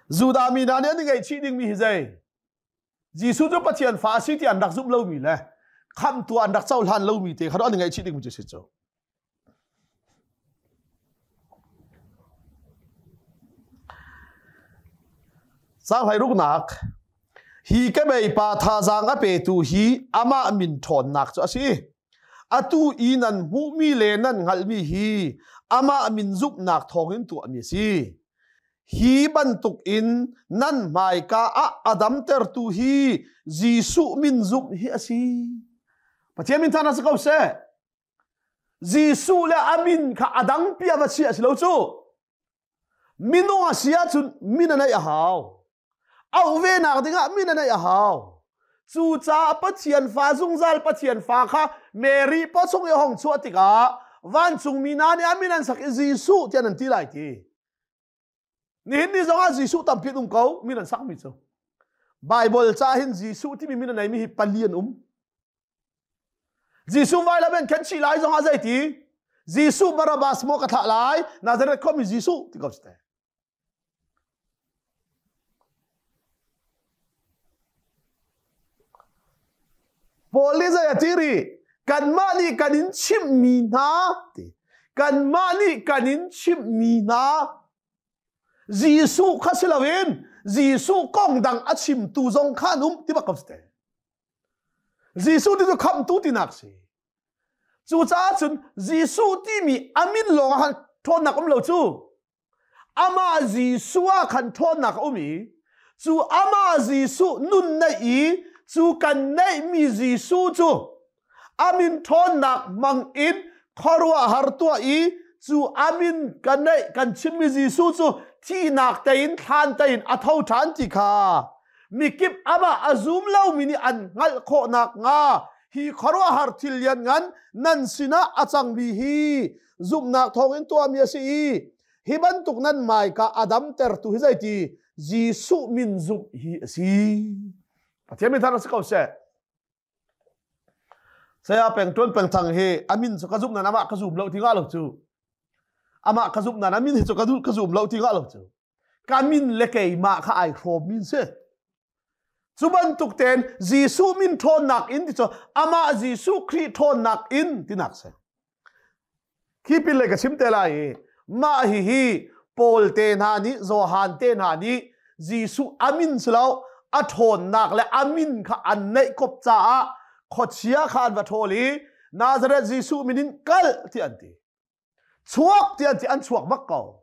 Judah mi hna nih an i ngaihchih dingmi hi zei Jesuh cu Pathian fa a si ti an rak zumh lomi le khamhtu an rak cohlan lomi te kha an i ngaihchih dingmi cu si cu. Caang hleiruknak hi kebei pa thazaang a petu hi amah min ṭhawnnak cu a si. Atu i nan hmuhmi le nan hngalhmi hi amah min zumhnak thawngin tuahmi a si. Hi bantuk in nan hmaika ah a damtertu hi Jesuh min zumh hi a si. Pathian min thana si ko seh. Jesuh le a min kha a dang pia va si a si lo cu. Minung a si ahcun min a neih a hau. Auh ve nak dingah min a neih a hau. Cucaah Pathian fa zungzal Pathian fa kha Mary pawchung i hong chuah tikah vancungmi hna nih a min an sak i Jesuh tiah nan ti lai ti. Nihin ni zongah Jesuh tampi an um ko min an sakmi cu. Bible ca hin Jesuh timi min a neimi hi pali an um. Jesuh vailam in khen chih lai zongah zei ti? Jesuh Barabbas maw ka thlah lai? Nazareth khuami Jesuh ti ko si te. Paul nih zei a ti rih? Kanmah nih kan in chimhmi hna ti. Kanmah nih kan in chimhmi hna Jesuh kha si loin Jesuh kong dang a chimtu zong kha an um ti bak ko si te. Jesuh ti cu khamhtu tinak si. Cucaah cun Jesuh timi a min lawng ah khan ṭhawnnak um lo cu. Amah Jesuh ah khan ṭhawnnak a um i cu amah Jesuh nun neih i cu kan neihmi Jesuh cu a min ṭhawnnak hmang in khuaruahhar tuah i cu a min kan neih kan chimmi Jesuh cu thihnak tein thlan tein a tho ṭhan ti kha mikip amah a zum lomi nih an hngalh khawh nakhnga hi khuaruahhar thil lianngan nan sinah a cangmi hi zumhnak thawngin tuahmi a si i hi bantuk nan hmaika a damtertu hi zeiti Jesuh min zumh hi a si. Pathian min thar a si ko seh. Saya peng tuan peng thang hi a min cu ka zumh nan amah ka zum lo ti nga lo cu. Amah ka zumh nan a min hi cu ka zum lo ti nga lo cu. Ka min le keimah kha ai hrawm min si. Cu bantuk tein Jesuh min ṭhawnnak in ti cu amah Jesuh Khrih ṭhawnnak in tinak si. Khi pin le ka chim te lai i mah hihi Paul te hna nih Johan te hna nih Jesuh a min si lo a ṭhawnnak le a min kha an neih kop caah khuachia kha an va ṭhawl i Nazareth Jesuh min in kal ti an ti. Chuak ti an ti an chuak bak ko.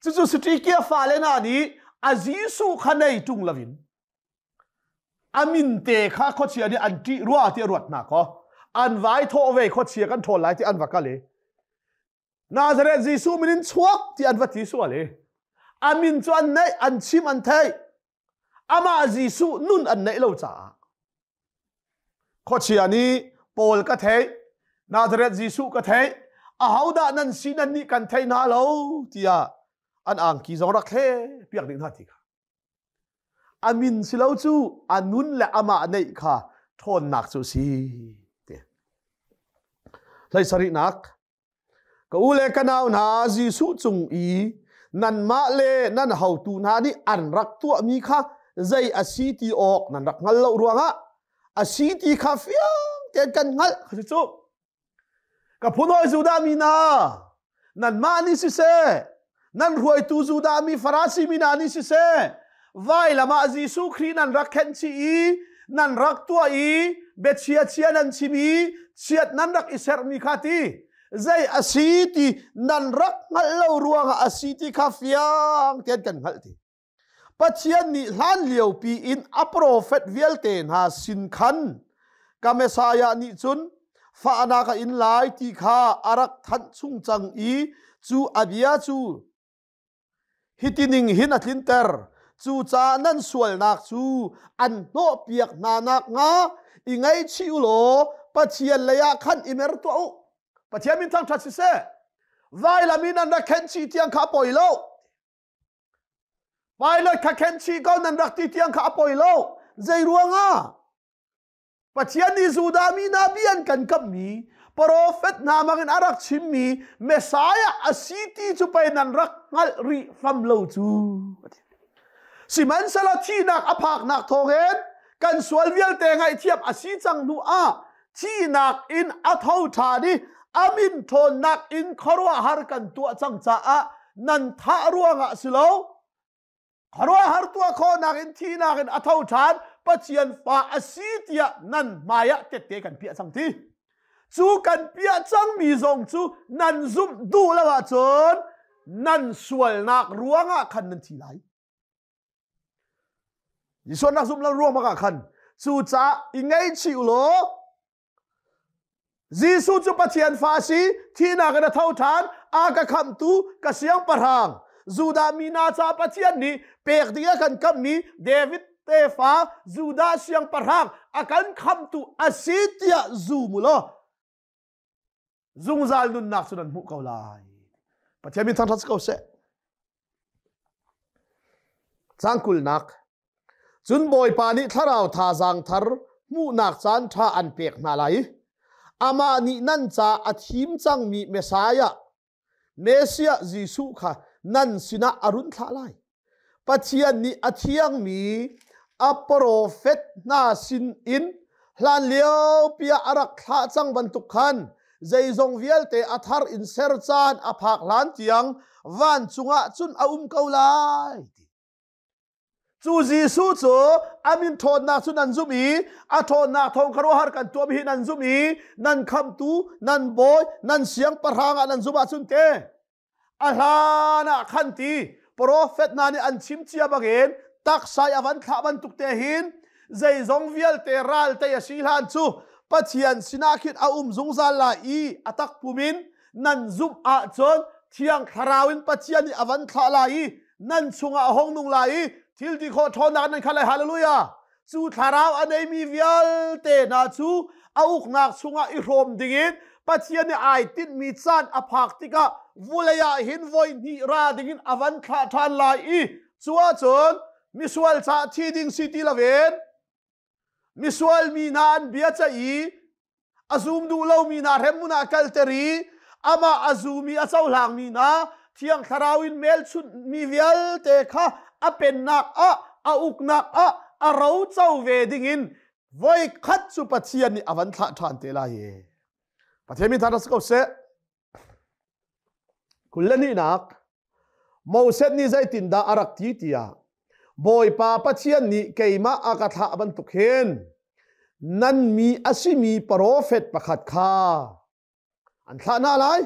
Cucu Sitikia fale hna nih a Jesuh kha nei ṭung loin a min te kha khuachia nih an ṭih rua ti a ruat hna kaw an vai thawh ve khuachia kan ṭhawl lai ti an va kal i Nazareth Jesuh min in chuak ti an va ti sual i a min cu an neih an chim an theih amah Jesuh nun an neih lo caah Khuachia nih Paul ka theih, Nazareth Jesuh ka theih, ahodah nan si nan nih kan thei hna lo tiah an angki zong rak thle piak ding hna ti kha. A min si lo cu a nun le amah neih kha ṭhawnnak cu si. Ti. Hlei sarihnak Ka u le ka nau hna, Jesuh cung i nanmah le nan hotu hna nih an rak tuahmi kha zei a si ti awk nan rak hngal lo ruangah a si ti kha fiang tein kan hngalh kha cu. Ka phunhawi Judah mi hna, nanmah nih siseh, nan hruaitu Judah mi Farasi mi hna nih siseh, vailam ah Jesuh Khrih nan rak khenh chih i nan rak tuah i biachia chia nan chim i chiat nan rak i serhmi kha ti zei a si ti nan rak hngalh lo ruangah a si ti kha fiang tein kan hngalh ti. Pathian nih hlan liopi in a profet vialte hna sin khan ka Messiah nih cun fahnak a in lai ti kha a rak thanh chung cang i cu a bia cu Hiti ning hin a tlinter. Cucaah nan sualnak cu an hnawhpiak hna nakhnga i ngaihchih u law Pathian leiah khan i mer tuah u. Pathian min thangṭhat siseh. Vailam in an rak khenh chih tiang kha a poi lo. Pilot kha khenh chih ko nan rak ti tiang kha a poi lo. Zei ruangah? Pathian nih Judah mi hna bia an kan kamhmi profet hna hmangin a rak chimmi Messiah a si ti cu pei nan rak hngalh rih fam lo cu. Sihmanhsehlaw thihnak a phaknak thawngin kan sual vialte ngaihthiam a si cang hnu ah thihnak in a tho ṭhan i a min ṭhawnnak in khuaruahhar kan tuah cang caah nan thah ruangah si lo Khuaruahhar tuah khawhnak in thihnak in a tho ṭhan Pathian fa a si tiah nan hmaiah tette kan piah cang ti. Cu kan piah cangmi zong cu nan zumh duh lo ahcun nan sualnak ruangah khan nan thi lai. Jesuh nak zumh lo ruang ah khan cucaah i ngaihchih u law Jesuh cu Pathian fa a si, thihnak in a tho ṭhan, a ka khamhtu, ka siangpahrang. Judah mi hna caah Pathian nih pek ding a kan kamhmi David tefa Judah siangpahrang a kan khamhtu a si tiah zum u law zungzal nunnak cu nan hmuh ko lai. Pathian min thangṭhat si ko seh. Cang kulnak Cun Bawipa nih thlarau thazaang thar hmuhnak caan ṭha an pek hna lai i amah nih nan ca a thim cangmi Messiah, Messiah Jesuh kha nan sinah a run thlah lai. Pathian nih a thiangmi a profet hna sinin hlanliopi ah a rak thlah cang bantuk khan zeizong vialte a thar in ser caan a phak hlan tiang vancung ah cun a um ko lai. Cu Jesuh cu a min ṭhawnnak cu nan zumh i a ṭhawnnak thawng khuaruahhar kan tuahmi hi nan zumh i nan khamhtu, nan bawi, nan siangpahrang ah nan zumh ahcun te a hlan ah khan ti profet hna nih an chim cia bangin taksa i a van thlah bantuk te hin zeizong vialte ral tei a si hlan cu Pathian sinah khin a um zungzal lai i a takpum in nan zumh ahcun Thiang Thlarau in Pathian nih a van thlah lai i nan chungah a hong nung lai i thil ti khawh ṭhawnnak nan khat lai. Hallelujah! Cu Thlarau a neimi vialte hna cu a uknak chungah i hrawm dingin Pathian nih ai tinhmi caan a phak tikah vulei ah hin voi hnih ra dingin a van thlah ṭhan lai i cu ahcun misual caah thi ding si ti loin misual mi hna an bia ceih i a zum duh lomi hna hremhmun ah kalter i amah a zumi a cohlangmi hna thiang thlarau in melchunhmi vialte kha a pennak ah a uknak ah a ro co ve ding in voi khat cu Pathian nih a van thlah ṭhan te lai i. Pathian min thang ko seh. 22nak Moses nih zeitindah a rak ti tiah Bawipa Pathian nih keimah a ka thlah bantuk hin nan mi a simi profet pakhat kha an thlah hna lai.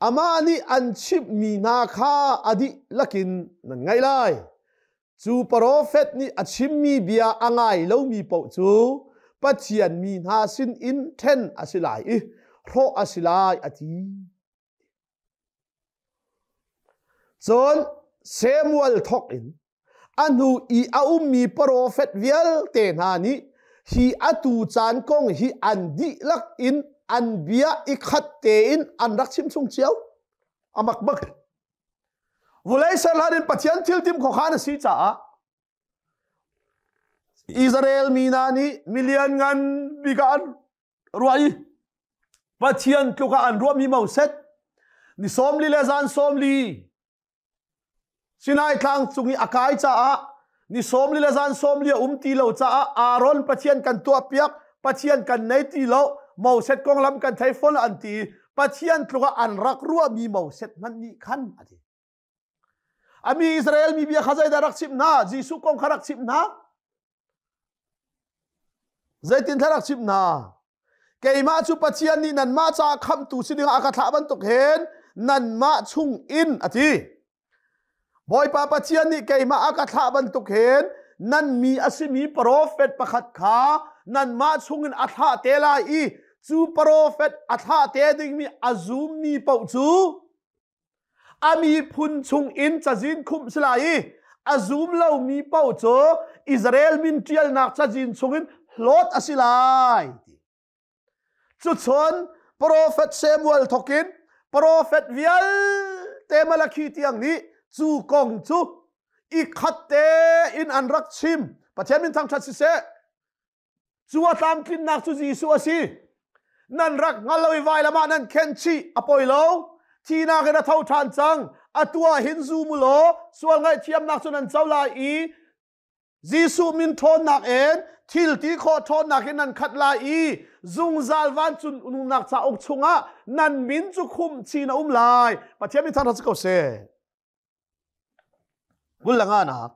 Amah nih an chimhmi hna kha a dihlak in nan ngaih lai. Cu profet nih a chimmi bia a ngai lomi paoh cu Pathian mi hna sinin ṭhen a si lai i hrawh a si lai, a ti. Cun Samuel thawk in a hnu i a ummi profet vialte hna nih hi atu caan kong hi an dihlak in an bia i khat tein an rak chim chung cio. A mak bak. Vulei ser hlan in Pathian thil tim khuakhan a si caah Israel mi hna nih milian ngan bik ah an ruah i Pathian tluk ah an ruahmi Moses ni 40 le zan 40 Sinai tlang cung i a kai caah ni 40 le zan 40 a um ti lo caah Aaron Pathian kan tuah piak Pathian kan nei ti lo Moses konglam kan thei fawn an ti. Pathian tluk ah an rak ruahmi Moses hmanh nih khan a ti. Ami Israel mi bia kha zeidah rak chimh hna? Jesuh kong kha rak chimh hna? Zeitin thla rak chimh hna? Keimah cu Pathian nih nanmah caah khamhtu si dingah a ka thlah bantuk hin nanmah chung in a ti. Bawipa Pathian nih keimah a ka thlah bantuk hin nan mi a simi profet pakhat kha nanmah chungin a thlah te lai i cu profet a thlah te dingmi a zummi paoh cu a miphun chungin cazin khumh si lai i a zum lomi paoh cu Israel min ṭialnak cazin chungin hlawt a si lai. Cucun profet Samuel thokin profet vialte Malakhi tiang nih cu kong cu i khat tein an rak chim. Pathian min thangṭhat siseh. Cu a tlamtlinnak cu Jesuh a si. Nan rak hngal lo i vailam ah nan khen chih a poi lo. Thinak in a tho ṭhan cang. Atu ah hin zum u law sual ngaihthiamnak cu nan co lai i Jesuh min ṭhawnnak in thil ti khawh ṭhawnnak in nan khat lai i zungzal vancung nunnak cauk chungah nan min cu khumh chin a um lai. Pathian min thangṭhat si ko seh. Kullanganak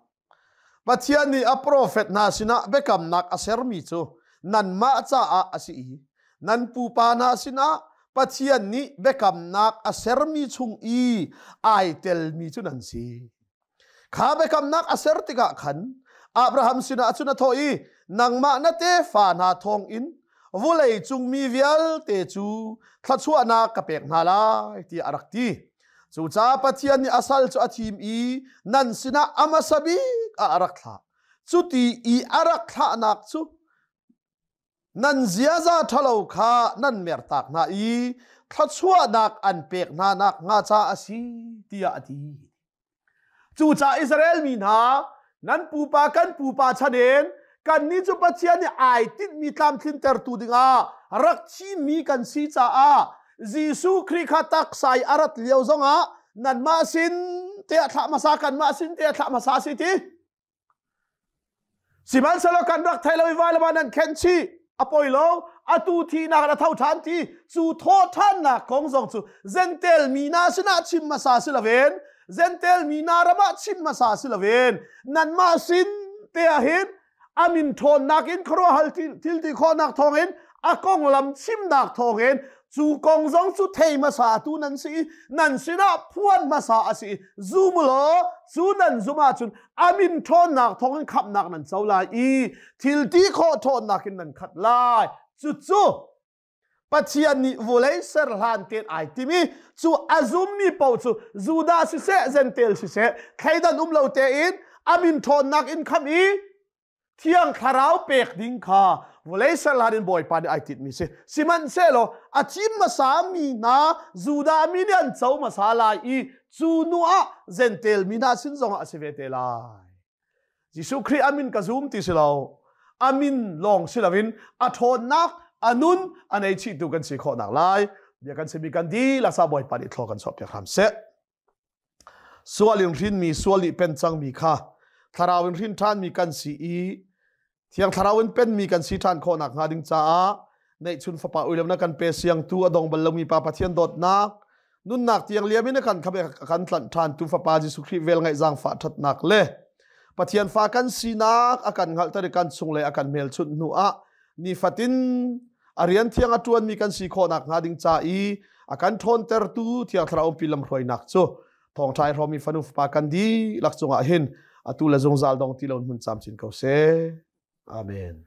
Pathian nih a profet hna sinah biakamnak a sermi cu nanmah caah a si i nan pupa hna sinah Pathian nih biakamnak a sermi chung i ai telmi cu nan si. Kha biakamnak a ser tikah khan Abraham sinah cun a thawh i nangmah na tefa hna thawngin vulei cung mi vialte cu thluachuahnak ka pek hna lai tiah a rak ti. Cucaah Pathian nih a sal cu a thim i nan sinah a hmasa bik ah a rak thlah. Cuti i a rak thlahnak cu Nan ziaza ṭhalo kha nan mertak hna i thluachuahnak an pek hna nakhnga ca a si tiah a ti. Cucaah Israel mi hna, nan pupa kan pupa chan in kannih cu Pathian nih ai tinhmi tlamtlintertu dingah rak thimmi kan si caah Jesuh Khrih kha taksa i a rat lio zongah nanmah sin te a thlah hmasa kanmah sin te a thlah hmasa si ti. Sihmanhsehlaw kan rak thei lo i vailam ah nan khenh chih a poi lo atu thihnak in a tho ṭhan ti cu thawh ṭhannak kong zong cu Gentel mi hna sinah chim hmasa si loin Gentel mi hna ram ah chim hmasa si loin nanmah sin te ah hin a min ṭhawnnak in khuaruahhal thil ti khawhnak thawngin a konglam chimnak thawngin cu kong zong cu thei hmasa tu nan si i nan sinah phuan hmasa a si i zum law cu nan zum ahcun a min ṭhawnnak thawngin khamhnak nan co lai i thil ti khawh ṭhawnnak in nan khat lai. Cucu Pathian nih vulei ser hlan tein ai tim i cu a zummi paoh cu Judah siseh Gentel siseh thleidan um lo tein a min ṭhawnnak in khamh i Thiang Thlarau pek ding kha vawlei ser hlan in Bawipa nih ai tinhmi si. Sihmanhsehlaw a thim hmasa mi hna Judah mi nih an co hmasa lai i cu hnu ah Gentel mi hna sin zongah a si ve te lai. Jesuh Khrih a min ka zum ti si lo. A min lawng si loin a ṭhawnnak, a nun a nei chihtu kan si khawh nak lai. Bia kan simi kan dihlak sa Bawipa nih thlaw kan chuahpiak hram seh. Sual in hrinmi, sual nih pen cangmi kha thlarau in hrin ṭhanmi kan si i. Thiang Thlarau in penmi kan si ṭhan khawhnak hnga ding caah neihchun fapa uilemna kan pe siangtu a dong bal lomi pa Pathian dawtnak nunnak tiang liam in a kan khamh a kan tlanh ṭhan tu fapa Jesuh Khrih vel ngaih zaangfah ṭhatnak le Pathian fa kan sinak a kan hngalhter i kan chung le a kan hmelchunh hnu ah nifatin a rian thiang a ṭuanmi kan si khawhnak hnga ding ca i a kan ṭhawntertu Thiang Thlarau umpi lamhruainak cu thawngṭha i hrawmi fanu fapa kan dihlak cungah hin atu le zungzal dong ti lo hmun camcin ko seh. Amen.